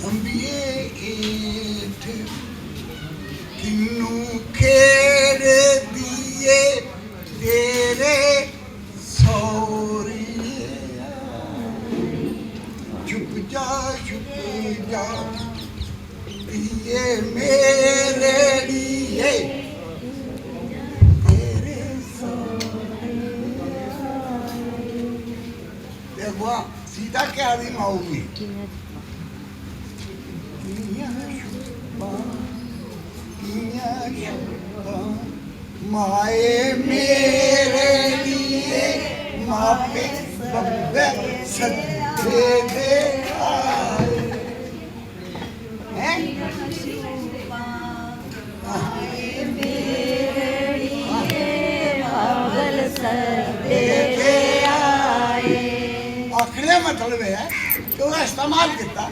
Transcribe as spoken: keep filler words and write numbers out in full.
अंबिये हेठ किन्नू खेड़दी ऐ तेरे सौरिये। चुप जा, चुप जा, धीए मेरे धीए, तेरे सौरिये। ते अगुआ सीता क्या दी माऊ गी? कियां छुपां, कियां छुपां, माए मेरे लिए मापे बब्बे सद्दे दे आए। हैं? आखने दा मतलब ऐ कि ओह्दा इस्तेमाल कीता।